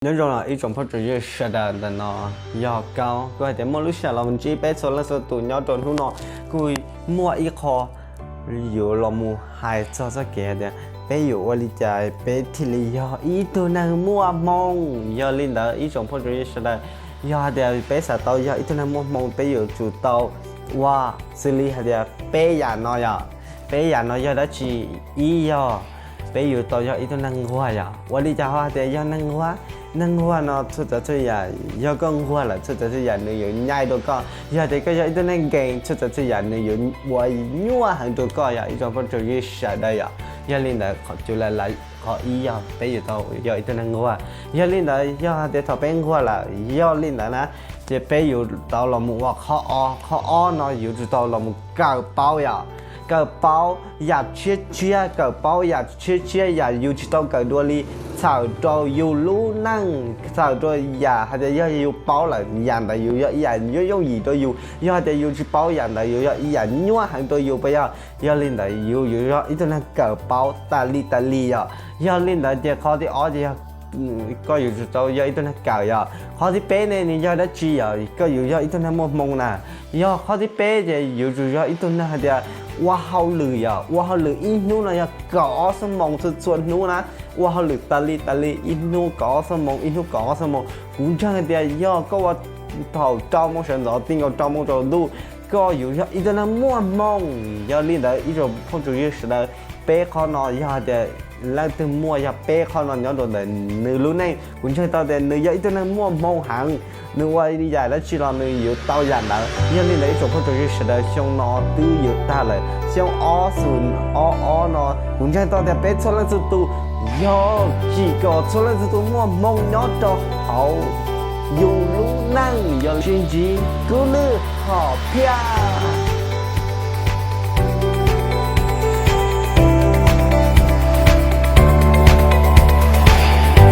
Nyob zoo ib tsoom phooj tsoom ywg sawv daws, ntawm no yog Kaub. Kuv hais tias muaj lub sij hawm los ntsib peb txhua leej txhua tus nyob rau hnub no, kuj muaj ib qho yuav los mus hais txog txoj kev hais tias peb yuav ua li cas peb thiaj li yog ib tug neeg muaj hmoo. Yog li ntawd ib tsoom phooj tsoom ywg sawv daws, yog hais tias peb xav tau yog ib tug neeg muaj hmoo, peb yuav tsum tau ua xws li hais tias peb yam no yom. Peb yam no yog dab tsi? Ib yog peb yuav tau yog ib tug neeg nquag yom. Ua li cas ho hais tias yog neeg nquag? Neeg nquag no txhua tsav txhua yam, yog koj nquag lawm txhua tsav txhua yam nws yuav nyaij rau koj. Yog tias koj yog ib tug neeg nkees, txhua tsav txhua yam nws yuav ua nyuaj heev rau koj yom ib tsoom phooj tsoom ywg sawv daws yom. Yog li ntawd qhov cuj la la qhov ib yog peb yuav tau yog ib tug neeg nquag. Yog li ntawd yog hais tias thaum peb nquag lawm, yog li ntawd na, ces peb yuav tau los mus ua qhov ob. Qhov ob no yuav tsum tau los mus kawm paub yom. Kawm paub yam tshiab tshiab, kawm paub yam tshiab tshiab, yam yus tsis tau kawm dua li, txhawm rau yus lub neej, txhawm rau yam hais tias yog yus paub lawm yam ntawd yuav yog ib yam yooj yooj yim rau yus, yog hais tias yus tsis paub yam ntawd yuav yog ib yam nyuaj heev rau yus puas yog? Yog li ntawd yus yuav yog ib tug neeg kawm paub tas li tas li yom. Yog li ntawd ces qhov thib ob ces yog koj yuav tsum tau yog ib tug neeg kawm yom. Qhov thib peb ne nws yog dab tsi yom? Koj yuav yog ib tug neeg muaj hmoo na. Yog qhov thib peb ces yuav tsum yog ib tug neeg hais tias ua hauj lwm yom. Ua hauj lwm ib hnub no yog kaum ob xuab moos txhua txhua hnub na. Ua hauj lwm tas li tas li ib hnub kaum ob xuab moos, ib hnub kaum ob xuab moos. Kuv ntseeg hais tias yog koj ua thaum rau moos sawv ntxov ti nkaus rau moos tsaus ntuj, koj yuav yog ib tug neeg muaj hmoo. Yog li ntawd ib tsoom phooj tsoom ywg sawv daws, peb qhov no yog hais tias leej twg muaj yog peb qhov no nyob rau ntawm nws lub neej, kuv ntseeg tau tias nws yog ib tug neeg muaj hmoo heev. Nws ua yam dab tsi los nws yuav tau yam ntawd. Yog li ntawd ib tsoom phooj tsoom ywg sawv daws, xyoo no twb yuav tag lawm, xyoo ob xus ob ob no kuv ntseeg tau tias peb txhua leej txhua tus yog tsim kom txhua leej txhua tus muaj hmoo nyob rau hauv yus lub neej. Yog sib ntsib, kuv lwj hom phiaj.